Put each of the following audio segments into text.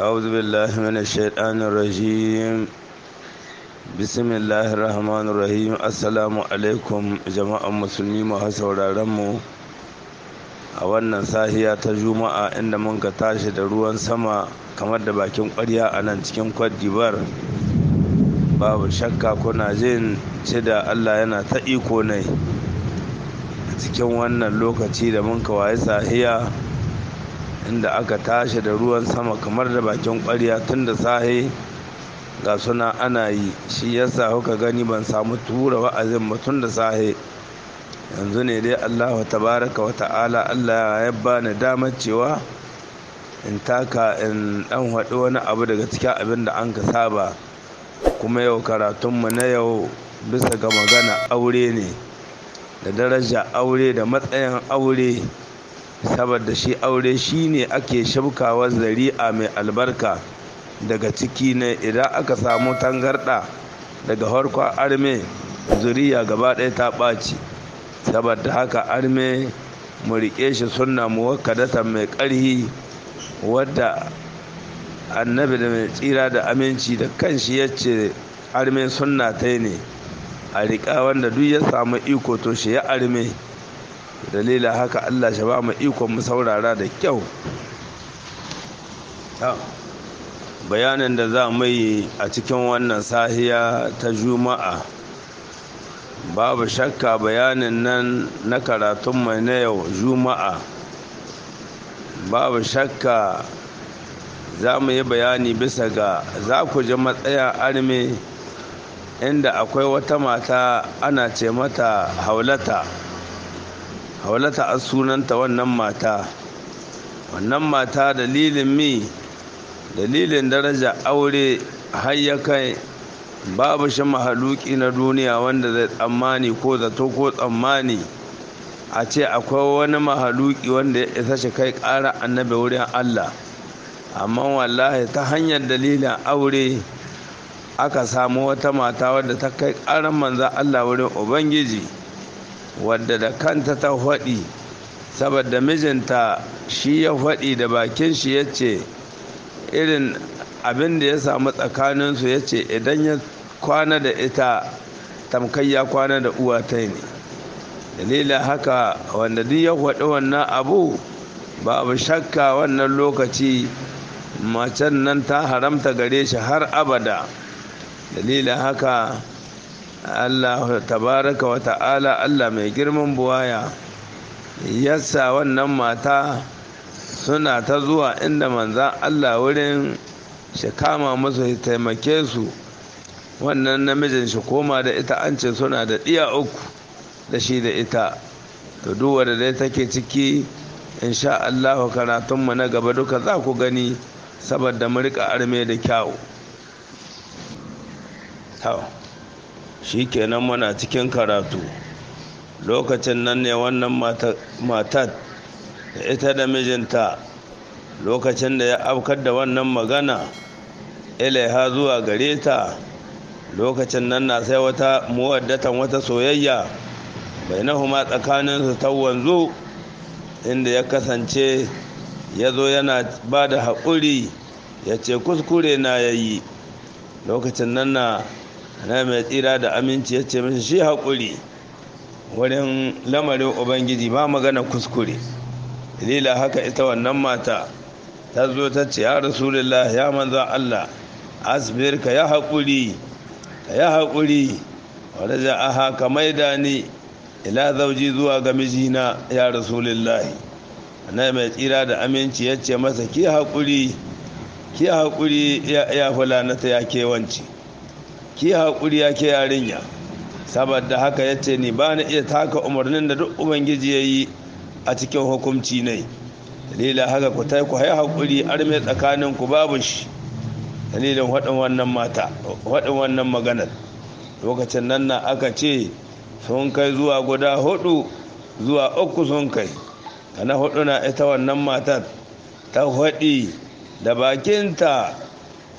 أعوذ بالله من الشيطان الرجيم. بسم الله الرحمن الرحيم. السلام alaikum jama'an musulmi masu sauraron mu a wannan sahiya ta Juma'a, inda mun ka tashi da ruwan sama kamar da bakin ƙwarya a nan cikin Cote d'Ivoire. Babu shakka kuna jin da Allah yana ta iko ne a cikin wannan lokaci da mun ka waye sahiya, inda aka tashi da ruwan sama kamar da bakin ƙwarya tun da sahe ga suna ana yi. Shi yasa kuka gani ban samu tura wa'azin ba tun da sahe. Yanzu ne dai Allahu tabaraka wa ta'ala Allah ya bani damar cewa in taka in dan haɗu wani abu daga cikin abin da an ka saba. Kuma yau karatunmu na yau bisa ga magana aure ne, da daraja aure da matsayin aure, saboda shi aure shine ake shibkawa zari'a mai albarka daga ciki ne. Idan aka samu tangarɗa daga farkon arme, zuriya gaba ɗaya ta ɓaci. Saboda haka arme mu riƙe shi sunna muwakkadatan mai ƙarhi, wadda annabi da mai tsira da aminci da kanshi ya ce arme sunna ta ne a riƙa, wanda duk ya samu iko to shi ya arme. Dalila haka Allah shi ba mu ikon mu saurara da kyau. Bayanin da za mu yi a cikin wannan sahiya ta Juma'a, babu shakka bayanin nan na karatun mai na yau Juma'a, babu shakka za mu yi bayani bisa ga za ku ji matsayin arme, inda akwai wata mata ana ce mata Haulata. Haulata a sunanta wannan mata. Wannan mata dalilin mi, dalilin daraja aure har ya kai babu shi mahaluki na duniya wanda zai tsammani ko zato ko tsammani a ce akwai wani mahaluki wanda ya isa shi kai ƙara annabi wurin Allah. Amma wallahi ta hanyar dalilin aure aka samu wata mata wadda ta kai ƙaran manzan Allah wurin Ubangiji, wadda da kanta ta faɗi, saboda mijinta shi ya faɗi da bakin shi, ya ce irin abin da ya samu tsakaninsu, ya ce idan ya kwana da ita tamkai ya kwana da uwa ta ne. Dalilin haka wanda duk ya faɗi wannan abu, babu shakka wannan lokaci macen nan ta haramta gare shi har abada. Dalilin haka Allah tabaraka wa ta'ala, Allah mai girman buwaya, yasa wannan mata suna ta zuwa inda manzan Allah wurin shi kama musu ya taimake su. Wannan namijin shi koma da ita, an ce suna da ɗiya uku da shi da ita. To duk wanda dai take ciki, insha Allah karatunmu na gaba duka za ku gani, saboda mu riƙa arme da kyau. Shi kenan muna cikin karatu. Lokacin nan ne wannan matar da ita da mijinta, lokacin da ya afkar da wannan magana ilaiha zuwa gare ta, lokacin nan na sai wata muwaddatan, wata soyayya bainahuma tsakaninsu ta wanzu, inda ya kasance ya zo yana ba da haƙuri, ya ce kuskure na ya yi. Lokacin nan na mai tsira da aminci ya ce mishi shi haƙuri wurin lamarin Ubangiji ba magana kuskure. Dalila haka ita wannan mata ta zo ta ce, ya Rasulullah, ya manzan Allah, asbir, ka ya haƙuri, ka ya haƙuri, wa raja'aha, ka maida ni, ila zauji, zuwa ga mijina, ya Rasulullah. Annabi mai tsira da aminci ya ce masa, ki haƙuri, ki haƙuri, ya fulanata, ya kewanci, ki haƙuri, ya ke yarinya. Saboda haka ya ce ni ba na iya taka umarnin da duk Ubangiji ya yi a cikin hukumci ne. Dalilin haka ku tai ku hai haƙuri, arme tsakanin ku babu shi. Dalilin waɗin wannan mata, waɗin wannan maganar, lokacin nan na aka ce sun kai zuwa guda hudu zuwa uku sun kai kana hudu na ita wannan matar ta faɗi da bakinta,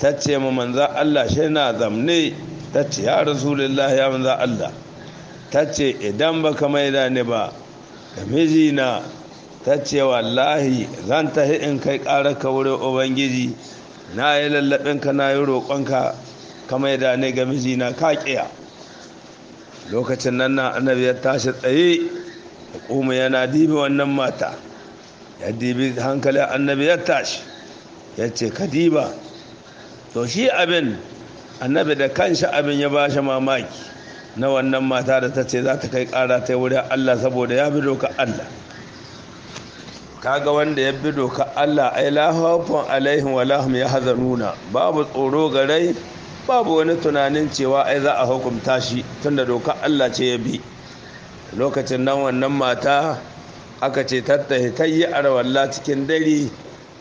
ta ce ma manzan Allah, shi na zamne, ta ce ya Rasulullah, ya manzan Allah, ta ce idan baka maida ni ba ga mijina, ta ce wallahi zan tahi in kai ƙararka wurin Ubangiji. Na yi lallaɓinka, na yi roƙonka ka maida ni ga mijina, ka ƙiya. Lokacin nan na annabi ya tashi tsaye, kuma yana dibi wannan mata, ya dibi hankalin annabi ya tashi, ya ce ka diba. To shi abin annabi da kanshi abin ya bashi mamaki na wannan mata da ta ce za ta kai ƙara ta wurin Allah saboda ya bi doka Allah. Kaga wanda ya bi doka Allah, ai la khawfun alaihim wa la hum yahzanuna, babu tsoro garai, babu wani tunanin cewa ai za a hukunta shi, tunda doka Allah ce ya bi. Lokacin nan wannan mata aka ce tattahi ta yi arwalla cikin dare,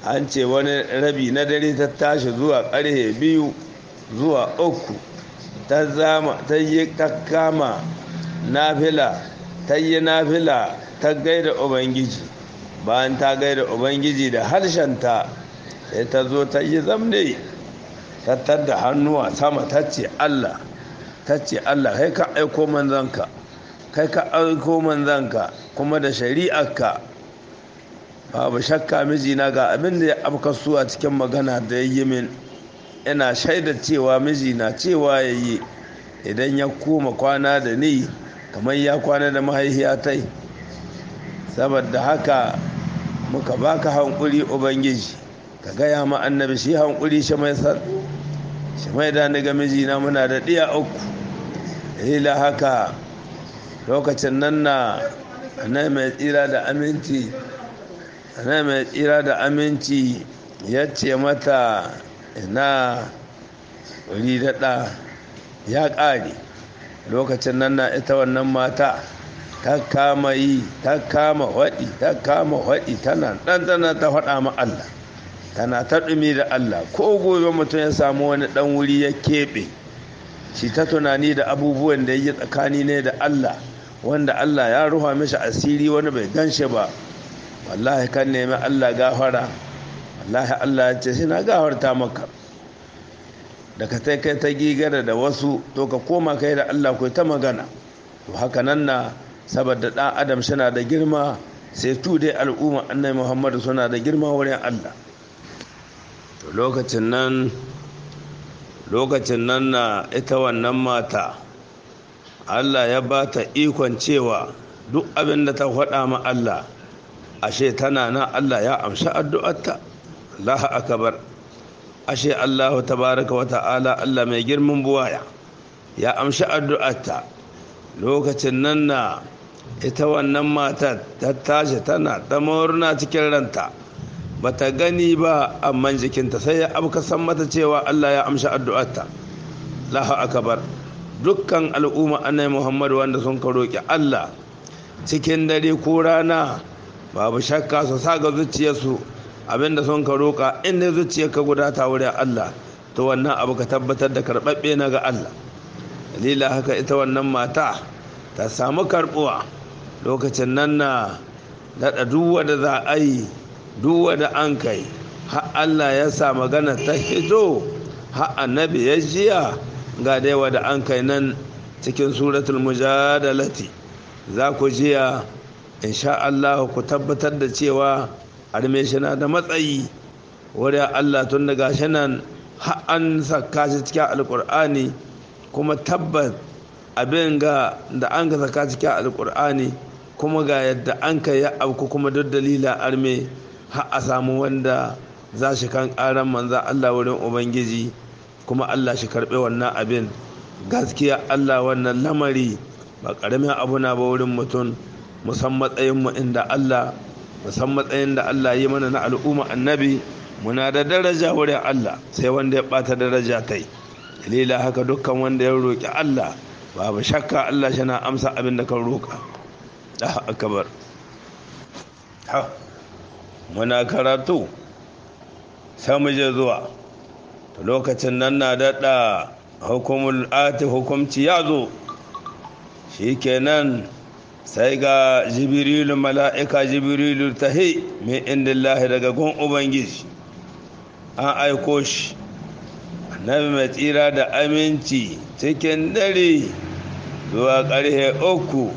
an ce wani rabi na dare ta tashi zuwa ƙarhe 2 zuwa 3, ta zama ta yi ta kama nafila, ta yi nafila, ta gaida Ubangiji. Bayan ta gaida Ubangiji da harshenta, sai ta zo ta yi zamne, ta tadda hannuwa sama, ta ce Allah, ta ce Allah, kai ka aiko manzanka, kai ka aiko manzanka kuma da shari'arka. Babu shakka mijina ga abin da ya afka su a cikin magana da ya yi min, ina shaida cewa mijina cewa ya yi idan ya koma kwana da ni kamar ya kwana da mahaifiyatai. Saboda haka muka baka hankuri Ubangiji, ka gaya ma annabi shi hankuri shi mai san shi mai da ni ga mijina, muna da ɗiya 3. Ila haka lokacin nan na annabi mai tsira da aminci, annabi mai tsira da aminci ya ce mata ina wuri daɗa ya ƙare. Lokacin nan na ita wannan mata ta kama yi, ta kama waɗi, ta kama waɗi, tana ɗanɗana ta faɗa ma Allah, tana ta ɗumi da Allah. Ko gobe mutum ya samu wani ɗan wuri ya keɓe shi ta tunani da abubuwan da ya yi tsakani ne da Allah, wanda Allah ya ruha mishi asiri wani bai gan shi ba, wallahi kan nemi Allah gafara, wallahi Allah ya ce shi na gafarta maka. Da ka kai ta gigara da wasu, to ka koma kai da Allah ku ta magana. To haka nan na saboda ɗan adam suna da girma, sai tu dai al'umma annabi Muhammadu suna da girma wurin Allah. To lokacin nan na ita wannan mata Allah ya ba ta ikon cewa duk abin da ta faɗa ma Allah, ashe tana nan Allah ya amsa addu'arta. Allahu akbar. Ashe Allahu tabaraka wa ta'ala, Allah mai girman buwaya, ya amshi addu'arta. Lokacin nan na ita wannan mata ta tashi tana ta murna cikin ranta, bata gani ba amma jikinta sai ya abka san mata cewa Allah ya amshi addu'arta. Allahu akbar. Dukkan al'umma annabi Muhammad wanda sun ka roki Allah cikin dare ko rana, babu shakka su sa ga zuciyarsu abinda sun ka roka, inda zuciyarka guda ta wurin Allah, to wannan abu ka tabbatar da karɓaɓɓe na ga Allah. Dalila haka ita wannan mata ta samu karɓuwa. Lokacin nan na daɗa duk wanda za a yi, duk wanda an kai, har Allah ya sa magana ta hito, har annabi ya jiya ga dai wanda an kai nan cikin suratul mujadalati. Za ku jiya insha Allah ku tabbatar da cewa arme shi na da matsayi wurin Allah, tun daga shi nan har an saka shi cikin alƙur'ani, kuma tabbat abin ga da an ga saka cikin alƙur'ani, kuma ga yadda an kai ya auku, kuma duk dalila arme har a samu wanda za shi kan ƙaran manza Allah wurin Ubangiji, kuma Allah shi karɓi wannan abin. Gaskiya Allah wannan lamari ba ƙaramin abu na ba wurin mutum, musan matsayinmu inda Allah, musan matsayin da Allah yi mana na al'umma annabi, muna da daraja wurin Allah, sai wanda ya ɓata daraja ta yi. Dalila haka dukkan wanda ya roƙi Allah, babu shakka Allah shi na amsa abin da kan roƙa. Allahu akbar. Ha, muna karatu sai mu je zuwa. To lokacin nan na daɗa hukumul ati, hukumci ya zo. Shikenan sai ga Jibrilu, mala'ika Jibrilu tahi min indillahi, daga gun Ubangiji an aiko shi. Annabi mai tsira da aminci cikin dare zuwa ƙarhe 3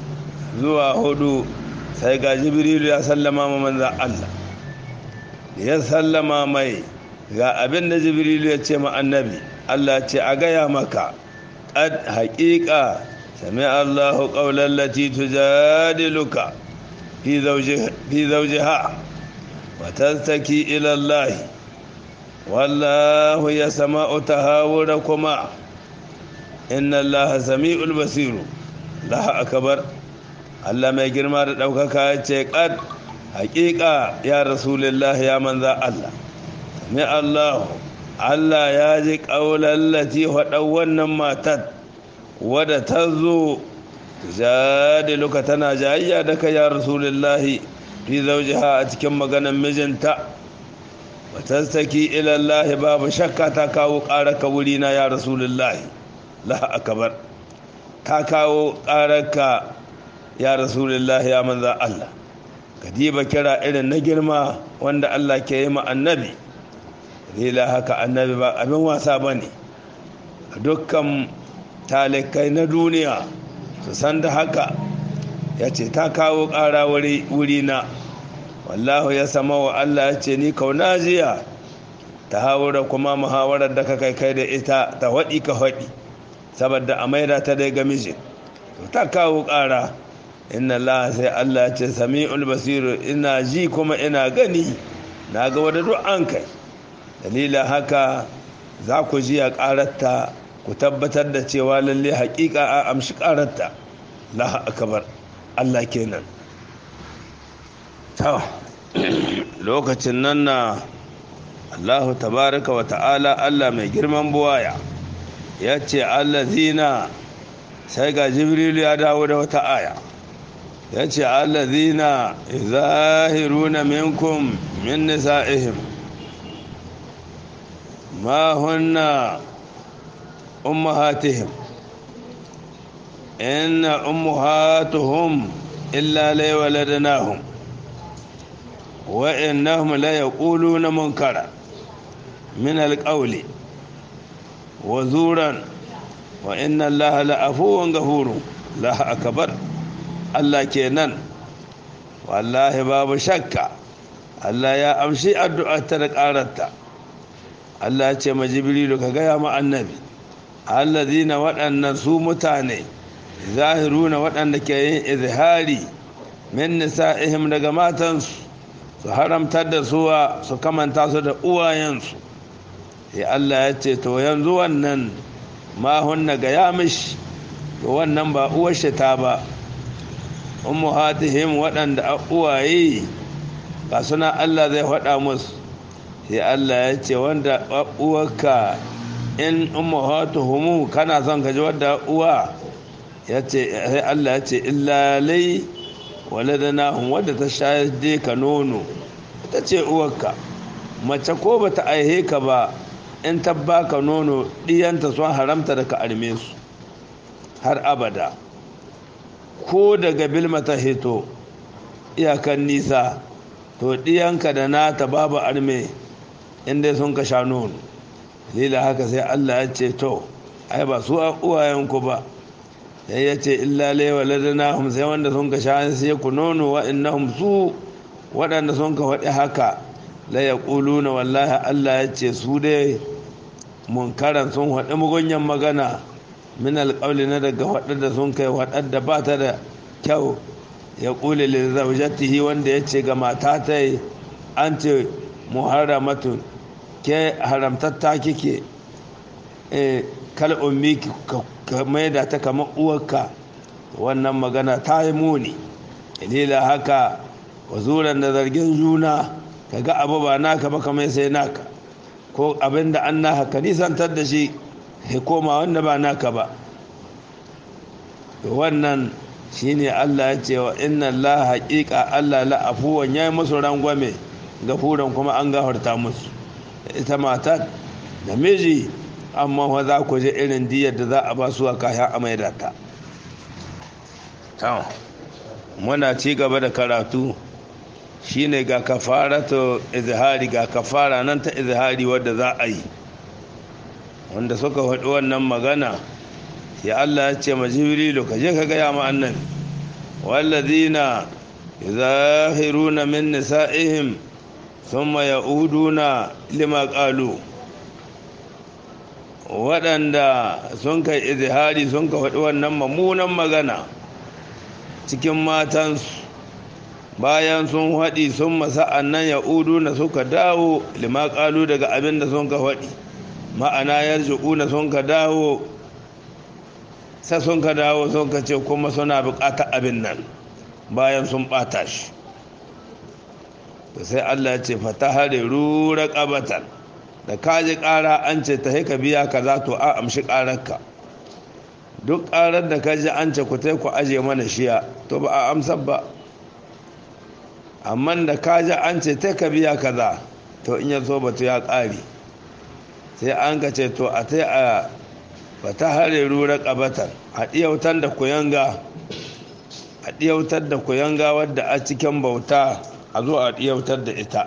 zuwa 4, sai ga Jibrilu ya sallama ma manzan Allah. Ya sallama mai, Ga abin da Jibrilu ya ce ma annabi, Allah ce a gaya maka, qad haqiqa sami Allahu qawlan lati tujadiluka fi zawjiha wa tastaki ila Allah wallahu yasma'u tahawurakuma inna Allaha sami'ul basir. Allahu akbar. Allah mai girma da ɗaukaka ya ce qad haqiqa ya Rasulullah, ya manza Allah, sami Allahu, Allah ya ji qawlan lati faɗa wannan matar wadda ta zo tujadiluka, tana jayayya da kai ya Rasulullahi, fi zawjiha, a cikin maganar mijinta, wa tastaki ila Allah, babu shakka ta kawo ƙararka wurina ya Rasulullahi. La akbar. Ta kawo ƙararka ya Rasulullahi, ya manza Allah. Kadiba kira irin na girma wanda Allah ke yi ma annabi. Lila haka annabi ba abin wasa bane. Dukkan talikai na duniya su san da haka. Ya ce ta kawo ƙara wurina, wallahu ya sama wa Allah ya ce ni kauna jiya ta hawara kuma muhawarar da ka kai kai da ita ta haɗi ka haɗi saboda a maida ta dai ga miji. To ta kawo ƙara, inna Allah, sai Allah ya ce sami'ul basiru, ina ji kuma ina gani, na ga wadda duk an kai. Dalila haka za ku ji a ƙararta, ku tabbatar da cewa lalle haƙiƙa a amshi ƙararta. Allahu akbar. Allah kenan. To lokacin nan na Allahu tabaraka wa ta'ala, Allah mai girman buwaya, ya ce allazina, sai ga Jibril ya dawo da wata aya, ya ce allazina zahiruna minkum min nisa'ihim ma hunna ummahatihim inna ummahatuhum illa lay waladnahum wa innahum la yaquluna munkara min alqawli wa zuran wa inna Allaha la afuwun ghafurun. Allahu akbar. Allah kenan. Wallahi babu shakka Allah ya amshi addu'ar ta da ƙararta. Allah ya ce ma Jibrilu ka gaya ma annabi, allazina, waɗannan su mutane, zahiruna, waɗanda ke yin izhari, min nisa'ihim, daga matansu, su haramtar da suwa, su kamanta su da uwayensu. Sai Allah ya ce to yanzu wannan ma hunna, ga ya mishi, to wannan ba uwar shi ta ba. Ummuhatihim, waɗanda a uwaye ga suna Allah zai faɗa musu. Sai Allah ya ce wanda uwarka, in ummahatuhum, kana son ka ji wadda uwa, ya ce sai Allah ya ce illa lai waladnahum, wadda ta shayar da ka nono ita ce uwarka. Mace ko bata aihe ka ba, in ta baka nono, diyanta sun haramta da ka arme su har abada. Ko daga bilma ta hito iyakan nisa, to diyanka da nata babu arme inda sun ka sha nono. Lila haka sai Allah ya ce to ai ba su uwayenku ba. Sai ya ce illa lai waladnahum, sai wanda sun ka sha sai ku nono, wa innahum, su waɗanda sun ka faɗi haka, la yaquluna, wallahi Allah ya ce su dai munkaran, sun faɗi mugunyan magana, min alƙawli, na daga faɗar da sun kai, faɗar da ba ta da kyau. Ya ƙule li zawjatihi, wanda ya ce ga mata ta yi, an ce muharramatun, ke haramtatta kike, kal ummi, ka maida ta kamar uwarka. Wannan magana ta yi muni. Dalila haka wazuran da zargin juna, ka ga abu ba naka ba kamar sai naka, ko abin da an naka ka nisantar da shi ya koma wanda ba naka ba. Wannan shine Allah ya ce wa inna Allah, haqiqa Allah, la afuwan, yayi musu rangwame, gafuran, kuma an gafarta musu, ita matar da miji. Amma fa za ku je irin diyar da za a ba su a kayan amaida ta. Muna ci gaba da karatu, shine ga kafaratu izhari, ga kafara nan ta izhari wadda za a yi wanda suka faɗi wannan magana. Sai Allah ya ce ma Jibrilu ka je ka gaya ma annabi, wallazina yuzahiruna min nisa'ihim Thumma ya'uduna lima qalu, waɗanda sun kai izhari sun ka faɗi wannan mummunan magana cikin matansu, bayan sun faɗi sun masa'an nan ya'uduna suka dawo lima qalu daga abin da sun ka faɗi, ma'ana yarji'una sun ka dawo, sai sun ka dawo sun ka ce kuma suna buƙatar abin nan bayan sun ɓata shi. To sai Allah ya ce fatahariru raqabatan, da kaji ƙara an ce ta ka biya kaza, to a amshi ƙararka. Duk ƙarar da kaji an ce ku tai ku aje mana shiya, to ba a amsar ba. Amma da kaji an ce ta ka biya kaza, to in ya so batu ya ƙare. Sai an ka ce to a tai a fatahariru raqabatan, a ɗiyautar da kuyanga, a ɗiyautar da kuyanga wadda a cikin bauta, a zo a ɗiyautar da ita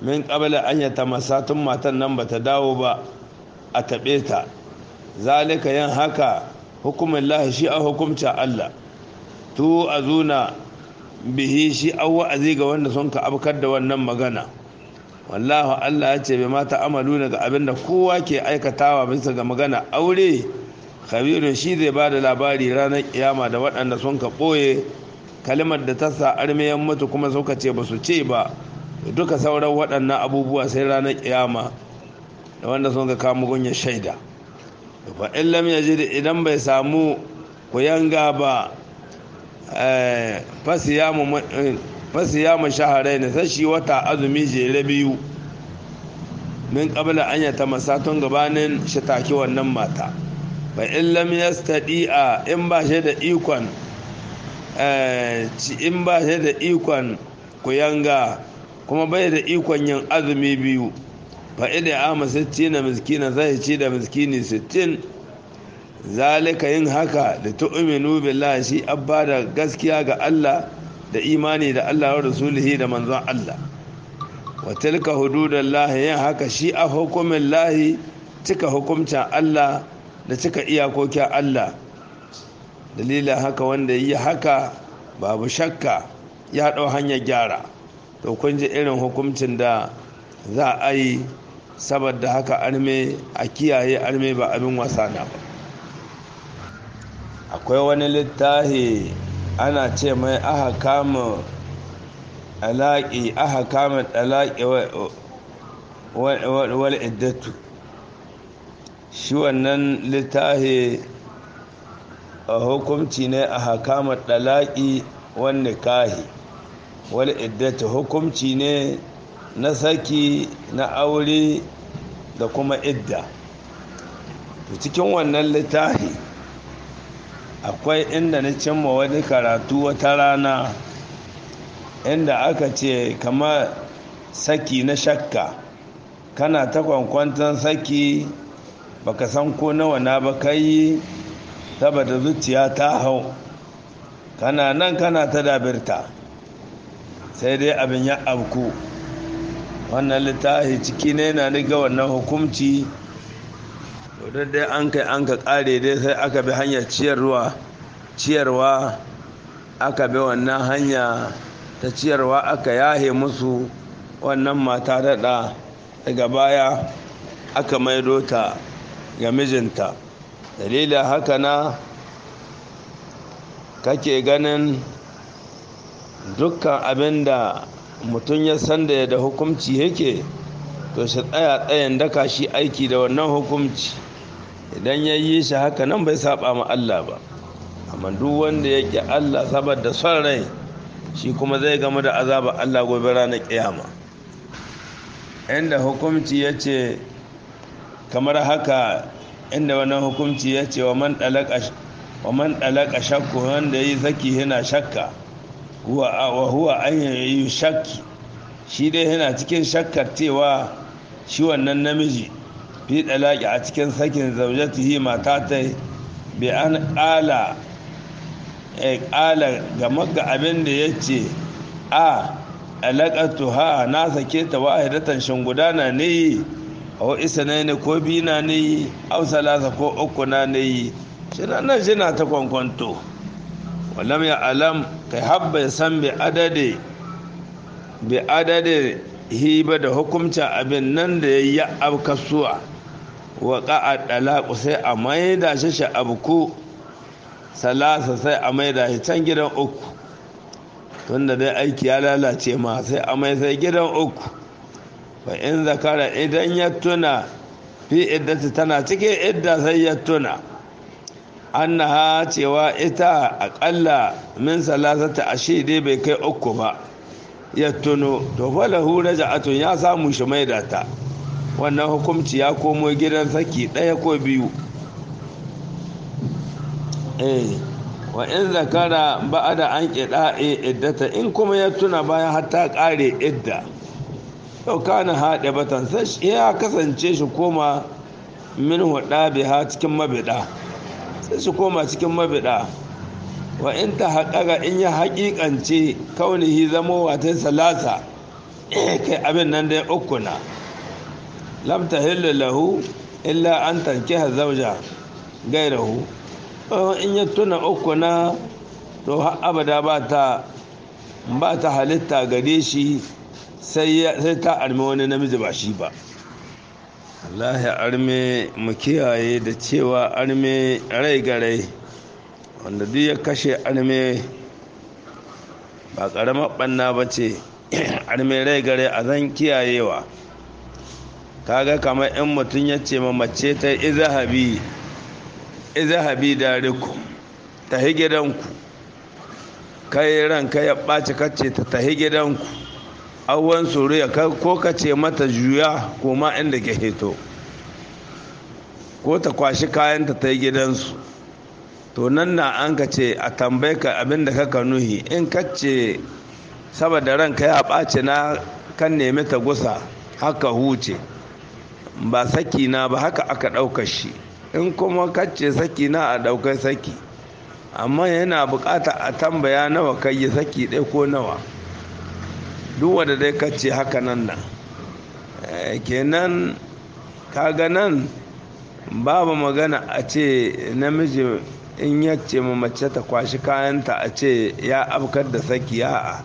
min ƙabla an yata masatun matan nan bata dawo ba, a taɓe ta. Zalika yin haka hukumin lahi, shi a hukumcin Allah, tu azuna bihi, shi an wa'azi ga wanda sun ka abkar da wannan magana. Wallahu Allah ya ce bai mata amalu daga abin da kowa ke aikatawa bisa ga magana aure khabirun, shi zai ba da labari ranar kiyama da waɗanda sun ka ɓoye kalimar da ta sa armiyan mutu kuma suka ce ba su ce ba. Duka sauran waɗannan abubuwa sai ranar kiyama da wanda sun ka kama gunyar shaida. Fa in lam yajid, idan bai samu kuyanga ba, fasiyamu shahrayn, sai shi wata azumi jere biyu min qabla an yatamasatun, gabanin shi take wannan mata. Fa in lam yastadi'a, in ba shi da ikon in ba shi da ikon kuyanga kuma bai da ikon yin azumi biyu, fa ida ama 60 miskina, zai ci da miskini 60. Zalika yin haka da tu'minu billahi, shi abba da gaskiya ga Allah da imani da Allah wa rasulihi da manzon Allah. Wa tilka hududallahi, yin haka shi a hukumin lahi, cika hukumcin Allah da cika iyakokin Allah. Dalilin haka wanda yi haka babu shakka ya ɗau hanyar gyara. To kun ji irin hukumcin da za a yi. Saboda haka arme a kiyaye, arme ba abin wasa na ba. Akwai wani littafi ana ce mai aha kama alaƙi, aha kama alaƙi wal iddatu. Shi wannan littafi a hukumci ne a hakama ɗalaƙi wal nikahi wal iddatu, hukumci ne na saki, na aure da kuma idda. To cikin wannan littafi akwai inda na cimma wani karatu wata rana inda aka ce kamar saki na shakka, kana ta kwankwanton saki baka san ko nawa na ba kai, saboda zuciya ta hau, kana nan kana ta dabirta, sai dai abin ya abku. Wannan littafi ciki ne na niga wannan hukumci. To dai an kai an ka kare dai, sai aka bi hanyar ciyarwa, aka bi wannan hanya ta ciyarwa, aka yahe musu wannan mata daɗa. Daga baya aka maido ta ga mijinta. Dalilin haka na kake ganin dukkan abin da mutum ya san da yadda hukumci yake, to shi tsaya tsayin daka shi aiki da wannan hukumci. Idan ya yi shi haka nan bai saba ma Allah ba. Amma duk wanda ya ƙi Allah saboda son rai, shi kuma zai gamu da azaba Allah gobe ranar kiyama. Inda hukumci ya ce kamar haka, inda wannan hukumci ya ce wa man ɗalaka shakku, wanda ya yi saki yana shakka, wa huwa an yi shakki, shi dai yana cikin shakkar cewa shi wannan namiji fi ɗalaƙi a cikin sakin zaujatihi mata ta bi an ƙala ƙala ga maga abin da ya ce a alaƙatu ha, na sake ta wahidatan, shin guda na ne yi, aw isa ne ko biyu na ne yi, aw salasa ko uku na ne yi, shi na nan shi na ta kwankwanto. Walam ya alam, kai habba ya san bi adade hiba da hukumcin abin nan da ya yi abkasuwa wa ƙa'a ɗalaƙu sai a maida shi shi abku salasa sai a maida shi can gidan uku, tunda dai aiki ya lalace ma sai a mai sai gidan uku. Fa in zakara idan ya tuna fi iddati tana cikin idda sai ya tuna annaha cewa ita aƙalla min salasata ashe dai bai kai uku ba ya tuno, to falahu raja'atun ya samu shi maida ta, wannan hukunci ya komo gidan saki ɗaya ko biyu. Wa in zakara ba'ada an ƙiɗa iddata in kuma ya tuna bayan har ta ƙare idda, to kana haɗe batan sai ya kasance shi koma min huɗa biha cikin mabiɗa, sai shi koma cikin mabiɗa. Wa in ta haƙaƙa in ya haƙiƙance kaunihi zamo watan salasa kai abin nan dai uku na, lam tahillu lahu illa an tankiha zawja gairahu. In ya tuna uku na to har abada ba ta halitta gare shi sai ta armi wani namiji ba shi ba. Wallahi arme mu kiyaye da cewa arme rai ga rai, wanda duk ya kashe arme ba ƙaramar ɓanna ba ce. Arme rai ga rai a zan kiyayewa. Kaga kamar in mutum ya ce ma mace ta izahabi izahabi dariku tahi gidanku, kai ranka ya ɓaci kace ta tahi gidanku, awon suriya ko kace mata juya koma inda ke hito, ko ta kwashi kayanta ta yi gidansu. To nan na an ka ce a tambaye ka abin da kaka nuhi, in kace saboda ranka ya ɓaci na kan nemi ta gusa haka huce, ba saki na ba haka aka ɗauka shi. In kuma kace saki na a ɗaukar saki, amma yana buƙata a tambaya nawa kai yi saki ɗaya ko nawa, duk wanda dai kace haka nan nan kenan. Kaga nan babu magana a ce namiji in ya ce ma mace ta kwashi kayanta a ce ya afkar da saki, a'a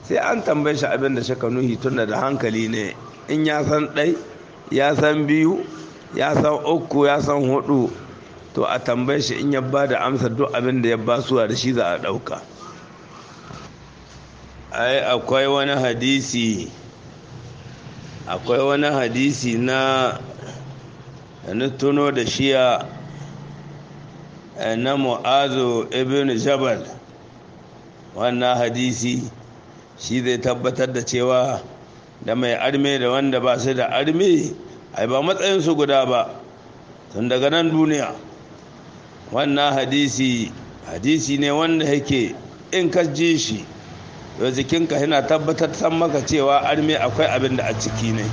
sai an tambaye shi abin da shaka nuhi tunda da hankali ne. In ya san ɗai, ya san biyu, ya san uku, ya san hudu, to a tambaye shi in ya ba da amsa duk abin da ya ba suwa da shi za a ɗauka. Ai akwai wani hadisi, akwai wani hadisi na na tuno da shiya na Mu'azu ibn Jabal. Wannan hadisi shi zai tabbatar da cewa da mai arme da wanda ba su da arme ai ba matsayinsu guda ba tun daga nan duniya. Wannan hadisi hadisi ne wanda yake in ka ji shi to jikinka yana tabbatar san maka cewa arme akwai abin da a ciki ne.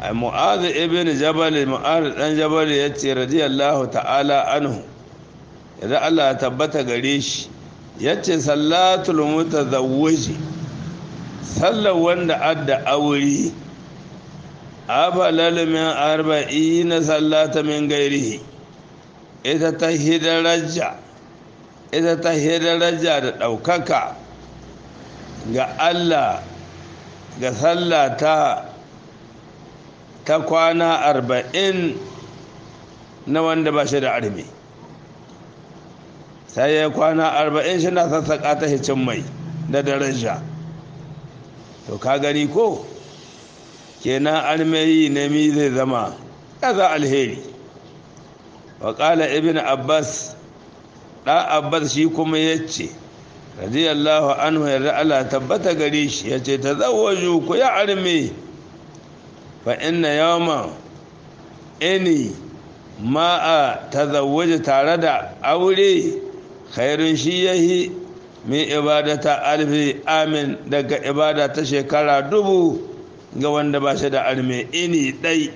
Ai Mu'adh ibn Jabal, Mu'adh dan Jabal yace radiyallahu ta'ala anhu, idan Allah ya tabbata gare shi, yace sallatul mutazawwiji, sallar wanda adda aure, abalal min 40 sallata min gairihi, ita ta hidaraja, ita ta hidaraja da ɗaukaka ga Allah ga sallata ta kwana 40 na wanda ba shi da armi. Sai ya kwana 40 shi na sassaƙa ta hicin mai da daraja. To ka gani ko kenan armeyi ne mi zai zama kaza alheri. Wa qala ibn Abbas, da Abbas shi kuma yace radiyallahu anhu, yarda Allah tabbata gare shi, yace tazawwaju ku ya arme, fa inna yawma ini ma'a tazawwaji tare da aure khairun shi yahi min ibadata alfi amin, daga ibada ta shekara 1000 ga wanda ba shi da arme. Ini ɗai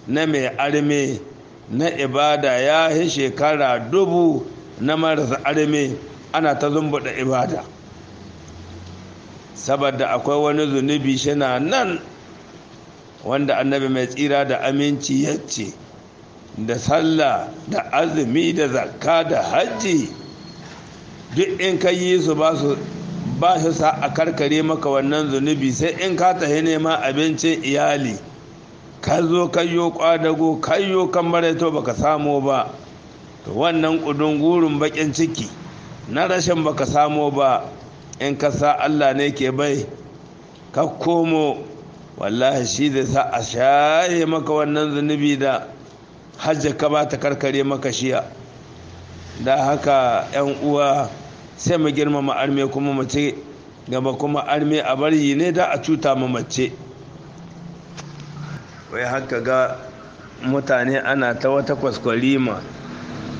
na mai arme na ibada ya yi shekara 1000 na marasa arme ana ta zumbuɗa ibada, saboda akwai wani zunubi shina nan wanda annabi mai tsira da aminci ya ce da sallah da azumi da zakka da hajji duk in ka yi su Ba su sa a karkare maka wannan zunubi sai in ka tahi nema abincin iyali, ka zo kayyo kwadago kayyo kan maraito baka samo ba. To wannan kudin gurin bakin ciki na rashin baka samo ba, in ka sa Allah ne ke bai ka komo, wallahi shi zai sa a shaye maka wannan zunubi da hajji ka ba ta karkare maka shiya. Da haka yan uwa, sai mu girmama arme kuma mu ci gaba, kuma arme a bari ne da a cuta ma mace. Wai haka ga mutane ana ta wata kwaskwarima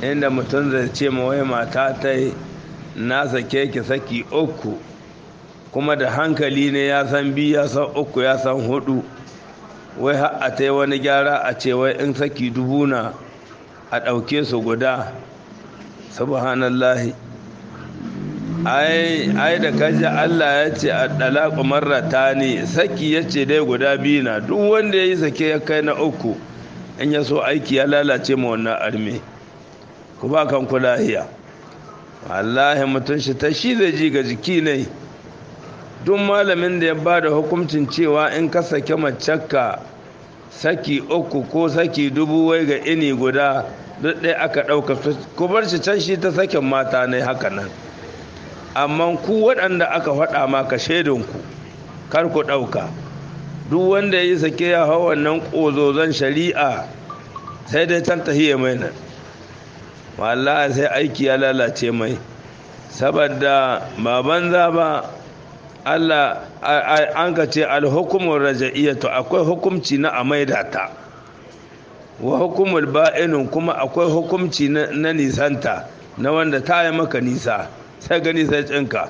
inda mutum zai ce ma wai mata ta yi na sake ki saki 3, kuma da hankali ne ya san 2, ya san 3, ya san 4. Wai har a ta yi wani gyara a ce wai in saki 1000 na a ɗauke su guda. Subhanallahi. Ai da kaji Allah ya ce a ɗalaƙu marratani, saki ya ce dai guda 2 na, duk wanda ya yi sake ya kai na 3, in ya so aiki ya lalace ma wannan arme. Ku ba kanku lahiya. Wallahi mutum shi ta shi zai ji ga jiki ne. Duk malamin da ya ba da hukuncin cewa in ka sake macekka saki 3 ko saki 1000 wai ga ini guda, duk ɗaya aka ɗauka, ku bar shi can shi ta sakin mata ne haka nan. Amma ku waɗanda aka faɗa ma ka shaidinku, kar ku ɗauka. Duk wanda ya yi sake ya hau wannan ƙozozon shari'a sai dai can tahiya mai nan. Wallahi sai aiki ya lalace mai, saboda ba banza ba Allah an ka ce alhukumul raja'iyatu, akwai hukumci na amaida ta, wa hukumul ba'inun, kuma akwai hukumci na nisanta, na wanda ta yi maka nisa sai gani sai cinka.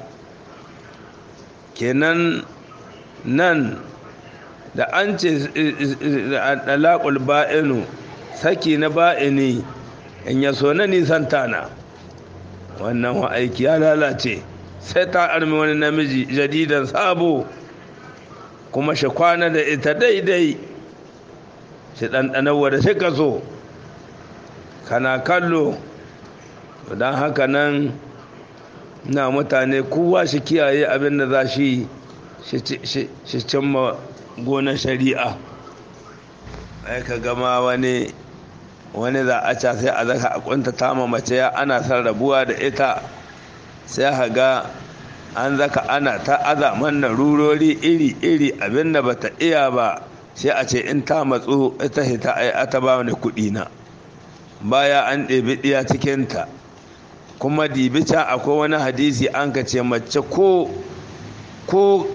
Kenan nan da an ce dalaqul ba'inu, saki na ba'ini, in ya so na nisanta na, wannan wa aiki ya lalace. Sai ta armi wani namiji jadidan sabo, kuma shi kwana da ita daidai, shi ɗanɗanarwa da shi ka so, kana kallo. Don haka nan na mutane kowa shi kiyaye abin da za shi shi cimma gonar shari'a. Ai ka gama wani za a ca sai a zaka a kuntata ma mace ya ana son rabuwa da ita, sai ka ga an zaka ana ta azaman narurori iri-iri abin da bata iya ba, sai a ce in ta matsu ita hita ai ata ba wani kuɗi na baya an ɗebi ɗiya cikinta. Kuma dibi can akwai wani hadisi an ka ce mace ko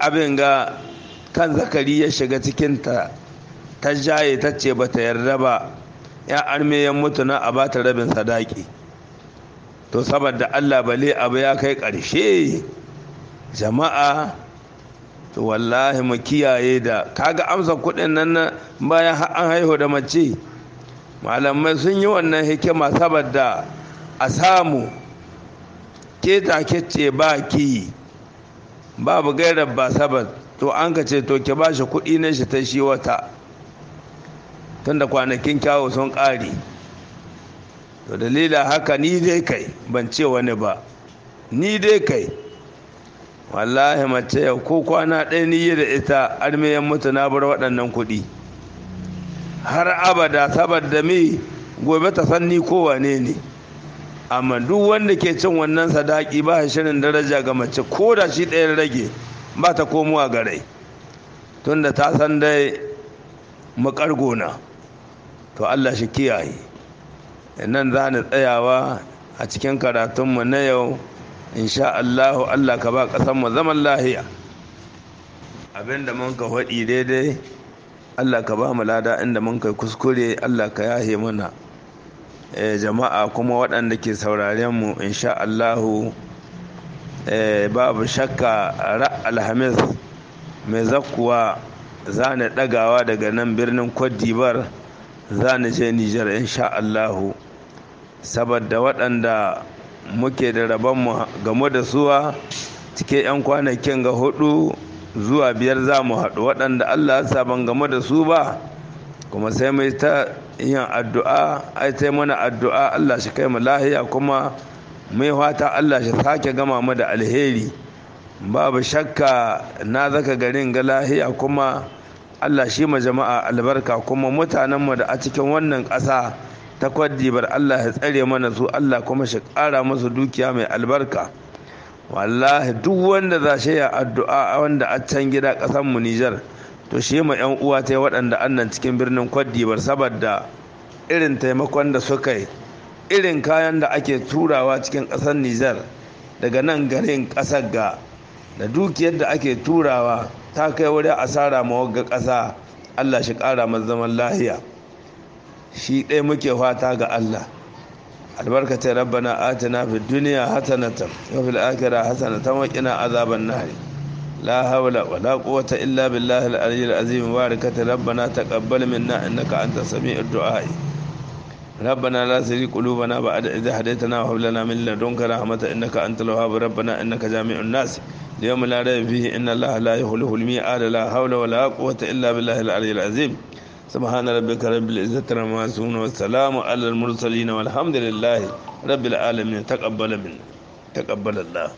abin ga kan zakari ya shiga cikinta ta jaye ta ce bata yarda ba, ya arme ya mutu na a bata rabin sadaki. To saboda Allah bale abu ya kai ƙarshe jama'a, to wallahi mu kiyaye da kaga amsa kuɗin nan bayan an haihu da mace. Malamai sun yi wannan hikima saboda a samu keta kece ba ki babu gairar ba sabat. To an ka ce to ki ba shi kuɗi na shi ta shi wata, tunda kwanakin kyawu sun ƙare. To dalila haka ni dai kai ban ce wani ba, ni dai kai wallahi mace yau ko kwana ɗaya ni yi da ita armiyan mutu na bar waɗannan kuɗi har abada, saboda me gobe ta san ni ko wane ne. Amma duk wanda ke cin wannan sadaki ba shirin daraja ga mace, ko da shi ɗayan rage ba ta komowa ga rai, tunda ta san dai makargona. To Allah shi kiyaye. Nan za ni tsayawa a cikin karatunmu na yau insha Allah. Allah ka ba ƙasarmu zaman lahiya. Abinda mun ka faɗi daidai Allah ka ba mu lada, inda mun kai kuskure Allah ka yahe mana. Jama'a kuma waɗanda ke sauraren mu insha Allah, babu shakka Alhamis mai zakkuwa za ni ɗagawa daga nan birnin Cote d'Ivoire, za ni je Nijar insha Allah, saboda waɗanda muke da rabon mu game da suwa cikin 'yan kwanakin ga 4 zuwa 5 za mu haɗu. Waɗanda Allah ya sa ban game da su ba kuma sai mai ta yin addu'a, ai sai mana addu'a Allah shi kai mu lahiya, kuma mai fata Allah shi sake gama mu da alheri. Babu shakka na zaka garin ga lahiya, kuma Allah shi ma jama'a albarka, kuma mutanenmu da a cikin wannan ƙasa ta Kwadibar Allah ya tsare mana su, Allah kuma shi ƙara musu dukiya mai albarka. Wallahi duk wanda za shi ya addu'a wanda a can gida ƙasar mu Nijar, to shi ma 'yan uwa ta waɗanda annan cikin birnin Kwadibar, saboda irin taimakon da suka yi, irin kayan da ake turawa cikin ƙasar Nijar daga nan garin ƙasar ga, da dukiyar da ake turawa ta kai wuri asara ma wagga ƙasa. Allah shi ƙara masa zaman lahiya, shi ɗaya muke fata ga Allah. Albarkatai rabbana atina fid dunya hasanatan wa fil akhirati hasanatan wa qina azaban nar. La hawla wa la quwwata illa billahi al-aliyyil azim. Barakata rabbana taqabbal minna innaka antas sami'ud du'a. ربنا لا تزغ قلوبنا بعد إذ هديتنا وهب لنا من لدنك رحمة إنك أنت الوهاب. ربنا إنك جامع الناس ليوم لا ريب فيه إن الله لا يخلف الميعاد. لا حول ولا قوة إلا بالله العلي العظيم. سبحان ربك رب العزة عما يصفون والسلام على المرسلين والحمد لله رب العالمين. تقبل منا، تقبل الله.